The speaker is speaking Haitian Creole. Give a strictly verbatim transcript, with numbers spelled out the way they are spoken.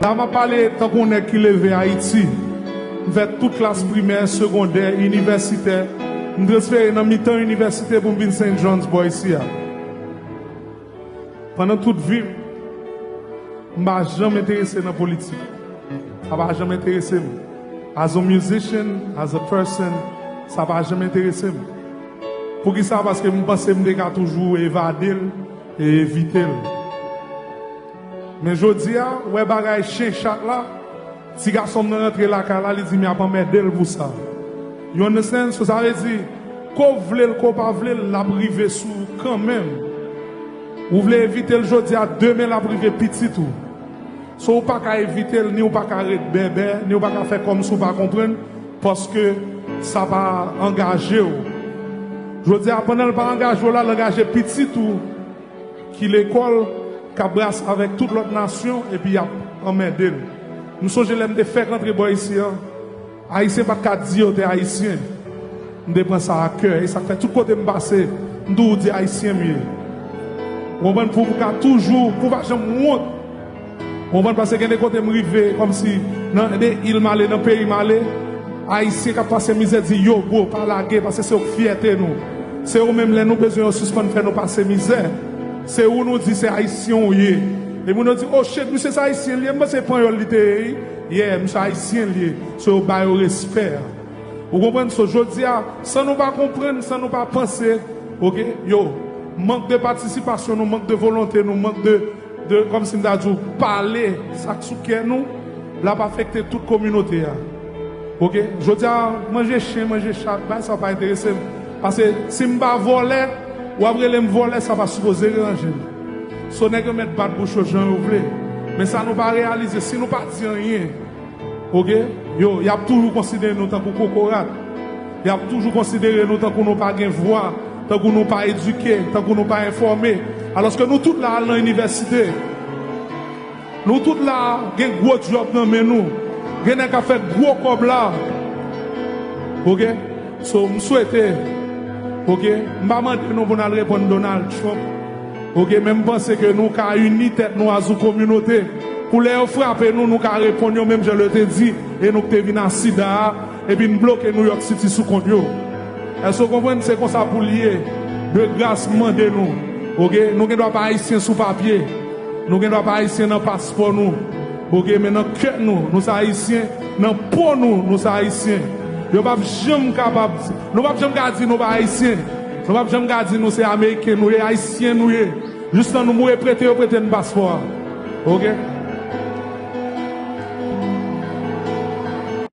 La m ap pale tankou yon nèg ki leve Ayiti. M fè tout klas primè, segondè, inivèsitè. M transfere nan mitan inivèsite pou m vin Saint John's bò isi a. Pandan tout vi m, m pa janm enterese nan politik. Sa pa janm enterese m. As a musician, as a person, sa pa janm enterese m. Poukisa? Paske m panse m te ka toujou evade l e evite l. Men jodi a, w wè bagay chen chat la, ti gason m nan rantre lakay la, li di m y ap anmède l pou sa. You understand? So sa vle di, ke w vle l, ke w pa vle l, l ap rive sou ou kanmenm. Ou vle evite l jodi a, demen l ap rive pitit ou. So ou pa ka evite l, ni ou pa ka ret bèbè, ni ou pa ka fè kòmsi ou pa konprann, paske sa pa angaje w. Jodi a, pandan l pa angaje w la, l angaje pitit ou ki lekòl, k ap brase avèk tout lòt nasyon, epi y ap anmède l. M sonje lè m te fèk antre bò isi an, Ayisyen pa t ka di yo te Ayisyen. M te pran sa a kè, e sa k fè tout kote m pase, m toujou di Ayisyen m ye. Ou konprann? Pou m ka toujou, pou w pa janm wont. Ou konprann? Paske gen de kote m rive, kòmsi nan de il m ale, nan peyi m ale, Ayisyen k ap pase mizè di yo, bro, pa lage, paske se yo k fyète nou. Se yo menm, lè nou bezwen yo sispann fè nou pase mizè, se ou nou di se Ayisyen ou ye. E moun yo di, oh shit, misye se Ayisyen li ye, m panse Panyòl li te ye. Yeah, misye Ayisyen li ye. So yo ba yo respè a. Ou konprann? So jodi a, san nou pa konprann, san nou pa panse, oke, yo, mank de patisipasyon nou, mank de volonte nou, mank de, de, kòmsi m ta di w, pale sa k sou kè nou, l ap afekte tout kominote a. Oke? Jodi a, manje chen, manje chat, bagay sa pa enterese m. Paske si m pa vòlè, w ap rele m vòlè, sa pa sipoze deranje m. So nèg yo mèt bat bouch yo jan yo vle. Men sa nou pa reyalize, si nou pa di anyen, oke? Yo, y ap toujou konsidere nou tankou kokorat. Y ap toujou konsidere nou tankou nou pa gen vwa, tankou nou pa edike, tankou nou pa enfòme. Alòske nou tout la al nan inivèsite. Nou tout la gen gwo djòb nan men nou. Gen nèg k ap fè gwo kòb la. Oke? So, m swete, oke, m pa mande nou pou n al reponn Donald Trump. Oke, men m panse ke nou ka ini tèt nou as yon kominote. Pou lè yo frape nou, nou ka reponn yo menm jan yo te di, e nou k te vin a sida a, epi n bloke New York City sou kont yo. Èske w konprann? Se konsa pou l ye. De gras, m mande nou. Oke? Nou gen dwa pa ayisyen sou papye. Nou gen dwa pa ayisyen nan paspò nou. Oke? Men nan kè nou, nou se ayisyen. Nan po nou, nou se ayisyen. Yo p ap janm kapab, nou p ap janm ka di nou pa ayisyen. Nou p ap janm ka di nou se ameriken nou ye, ayisyen nou ye. Jistan nou mouri prete yo prete n paspò a. Oke?